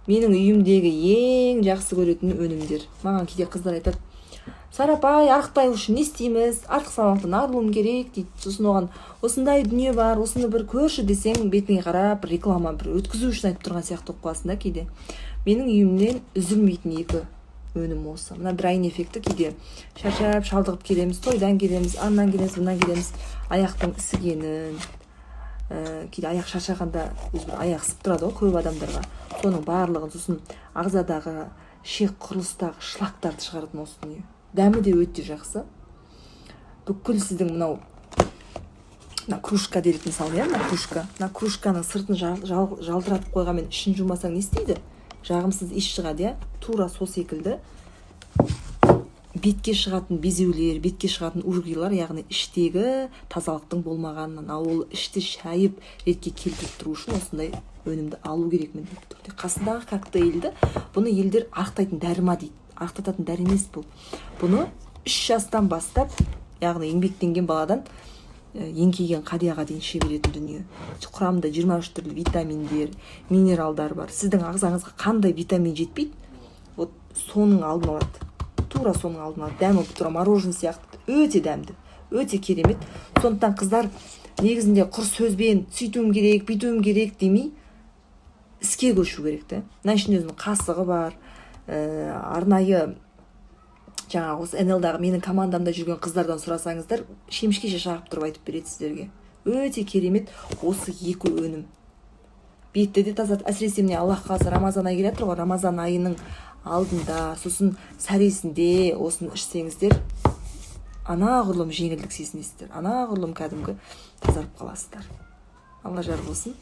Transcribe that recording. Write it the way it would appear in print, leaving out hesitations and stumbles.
Менің үйімдегі ең жақсы көретін өнімдер. Маған кейде қыздар айтады: «Сара апай, арықтау үшін не істейміз? Артық салмақтан арылуым керек», – дейді. Сосын оған «осындай дүние бар, осыны бір көрші» десең, бетіңе қарап, бір реклама бір өткізу үшін айтып тұрған сияқты болып қаласың да. Кейде менің үйімнен үзілмейтін екі өнім осы мына Драйинг эффекті. Кейде шаршап шалдығып келеміз, тойдан келеміз, аннан келеміз, мындан келеміз, аяқтың ісігенін, кейде аяқ шаршағанда өзі бір аяқ ісіп тұрады ғой көп адамдарға, соның барлығын, сосын ағзадағы ішек құрылыстағы шлактарды шығаратын осы дүние. Дәмі де өте жақсы. Бүкіл сіздің мынау мына кружка делік, мысалы, иә, мына кружка, мына кружканың сыртын жалтыратып қойғанмен, ішін жумасаң, не істейді? Жағымсыз иіс шығады, иә. Тура сол секілді бетке шығатын безеулер, бетке шығатын угрилар, яғни іштегі тазалықтың болмағанынан. Ал ол ішті шайып, ретке келтіріп тұру үшін осындай өнімді алу керек міндетті түрде. Қасындағы коктейльді. Бұны елдер «арықтайтын дәрі ма?» дейді. Арықтататын дәрі емес бұл. Бұны 3 жастан бастап, яғни еңбектенген баладан еңкейген қарияға дейін іше беретін дүние. Құрамында 23 түрлі витаминдер, минералдар бар. Сіздің ағзаңызға қандай витамин жетпейді, вот соның алдын алады, тура соның алдын алады. Дәмі тура мороженое сияқты, өте дәмді, өте керемет. Сондықтан, қыздар, негізінде құр сөзбен «сөйтуім керек, бүйтуім керек» демей, іске көшу керек та. Мына ішінде өзінің қасығы бар. Арнайы жаңағы осы НЛ-дағы менің командамда жүрген қыздардан сұрасаңыздар, шемішкеше шағып тұрып айтып береді сіздерге. Өте керемет осы екі өнім. Бетті де тазартады. Әсіресе міне, Аллах қаласа, Рамазан айы келе жатыр ғой. Рамазан айының алдында, сосын сәресінде осыны ішсеңіздер, анағұрлым жеңілдік сезінесіздер, анағұрлым кәдімгі тазарып қаласыздар. Алла жар болсын.